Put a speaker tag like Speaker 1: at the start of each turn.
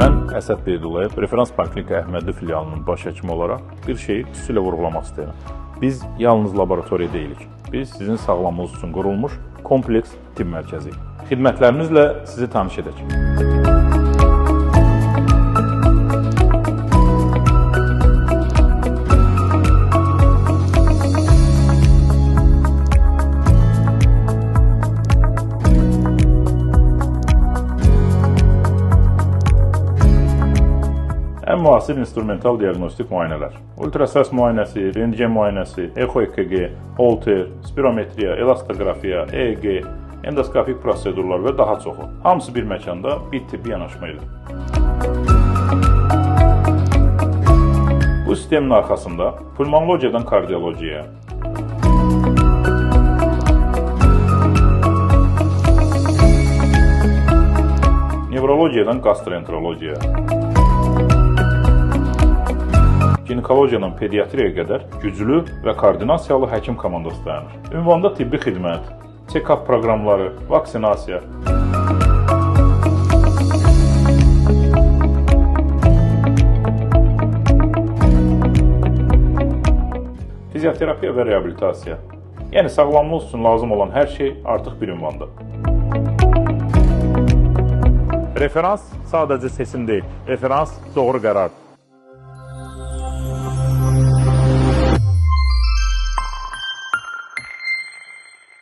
Speaker 1: Mən Əsəd Beydullayev, Referans Poliklinika Əhmədli filialının baş həkimi olaraq bir şeyi xüsusilə vurğulamaq istəyirəm. Biz yalnız laboratoriya deyilik. Biz sizin sağlamlığınız üçün qurulmuş kompleks tibb mərkəziyik. Xidmətlərimizlə sizi tanış edək. Ən müasir instrumental diaqnostik müayinələr. Ultrasəs müayinəsi, rentgen müayinəsi, echo-EKG, Holter, spirometriya, elastoqrafiya, EEG, endoskopik prosedurlar və daha çoxu. Hamısı bir məkanda, bir tibbi yanaşma ilə. Bu sistemin arxasında pulmonologiyadan kardiologiyaya, nevrologiyadan gastroenterologiyaya, ginekologiyadan pediatriyaya qədər güclü və koordinasiyalı həkim komandası dayanır. Ünvanda tibbi xidmət, check-up proqramları, vaksinasiya, fizioterapiya və reabilitasiya. Yəni sağlamlıq üçün lazım olan hər şey artıq bir ünvanda. Referans sadəcə seçim deyil, referans doğru qərardır.